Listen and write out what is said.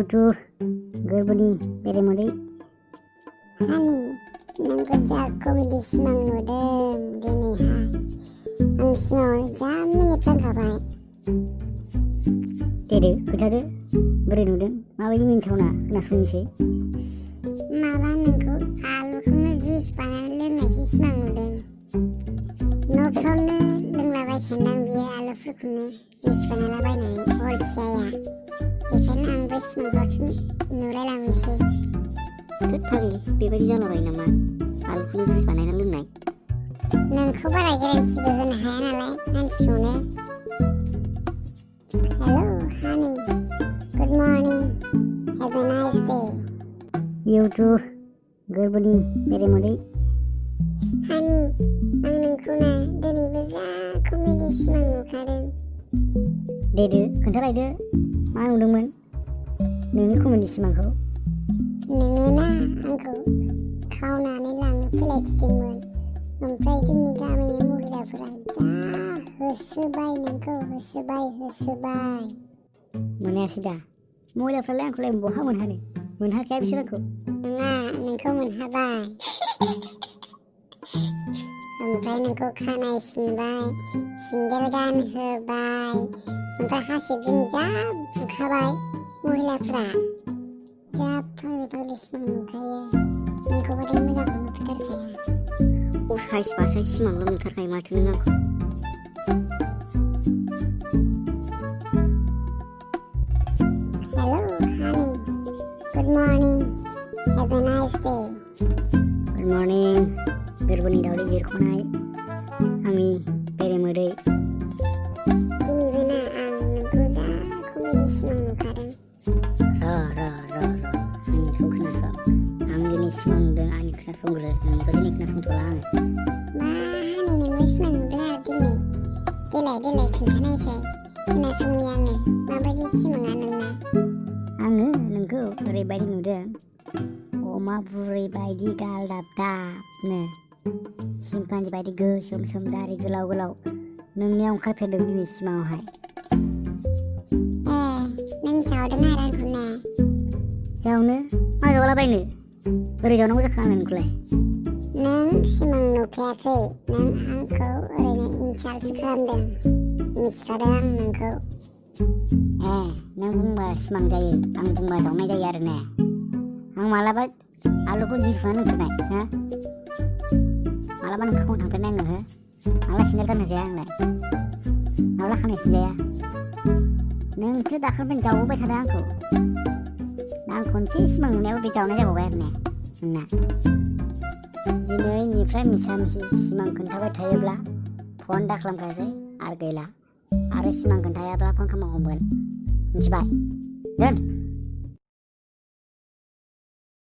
जिहेथु गोरबोनि बेरेमोदै हानि नोंखौ जा कमेडि सिमां नुदों दिनैहाय आं सिमाङाव जा मिनिफ्लांखाबाय। देदो खोन्थादो बोरै नुदों माबायदि मिनिथावना खोनासंनोसै। माबा नोंखौ आलुखौनो जुइस बानायनानै लोंनायसो सिमां नुदों। न'फ्रावनो लोंलाबायखान्दां बियो आलुफोरखौनो जुइस बानायलाबायनानै अलसियाया। बेखायनो आंबो सिमांफ्रावसो नुलायलांनोसै। थोद फाग्लि बेबायदि जालाबायो नामा आलुखौनो जुइस बानायना लोंनाय। नोंखौ बारा गेरेन्टिबो होनो हाया नालाय मानसिखौनो। हेलौ हानि good morning have a nice day. जिहेथु गोरबोनि बेरेमोदै हानि आं नोंखौ ना दिनैबो जा कमेडि सिमां नुखादों। देदो खोन्थालायदो मा नुदोंमोन नोंनि कमेडि सिमांखौ। नोङो ना आंखौ खावनानै लांनो फैलायथिदोंमोन। ओमफ्राय जोंनि गामिनि महिलाफोरा जा होसोबाय नोंखौ होसोबाय। मोनायासै दा महिलाफ्रालाय आंखौलाय बहा मोनहानो मोनहाखाया बिसोर आंखौ। नङा नोंखौ मोनहाबाय। ओमफ्राय नोंखौ खानाय सिनबाय सिन्देल गानहोबाय ओमफ्राय हासिबजों जा बुखाबाय महिलाफ्रा। जा फाग्लि सिमां नुखायो नोंखौबाथाय मोजांखौ नुफेरथारखाया। असाइस बासाइस सिमांल' नुथारखायो माथो नों आंखौ। हेलौ हानि good morning have a nice day. Good morning गोरबोनि दावदै जिरख'नाय आंनि बेरेमोदै। दिनैबो ना आं नोंखौ जा कमेडि सिमां नुखादों। आंनिखौ खोनासं आं दिनै सिमां नुदों आंनि खोनासंग्रो नोंनिखौ दिनै खोनासंथ'ला आङो। मा हानि नोंबो सिमां नुदों आरो दिनै देलाय खोन्थानायसाय खोनासंनि आङो माबायदि सिमाङा नोंना। आङो नोंखौ ओरैबायदि नुदों अमा बुरै बायदि गाल दाबनो सिम्पान्जि बायदि गोसोम दारि गोलाव नोंनियाव ओंखारफेरदों दिनै सिमाङावहाय। नों जावदों आरो आंखौ ने। जावनो मा जावलाबायनो बोरै जावनांगौ जाखो आंनो नोंखौलाय। नों सिमां नुखायाखै नों आंखौ ओरैनो इनसाल्ट खालामदों मिथिखादों आं नोंखौ। नों बुंबा सिमां जायो आं बुंबा जावनाय जायो आरो ने। आं मालाबा आलुखौ जुइस बानायना लोंफेरनाय हो मालाबा नों खावनो थांफेरनाय आङो हो माला सेन्देल गानहोजाया आंलाय माब्ला खानाय सिनजाया। नोंसो दाखालिनिफ्रायनो जावबोबाय थादों आंखौ दा आं खनसे सिमां नुनायाव बे जावनाय जाबावबाय आरो ने नोंना। दिनैनिफ्राय मिसा मिसि सिमां खोन्थाबाय थायोब्ला फन दा खालामखासै आरो गैला आरो सिमां खोन्थायाब्ला फन खालामना हमगोन मिथिबाय दोन।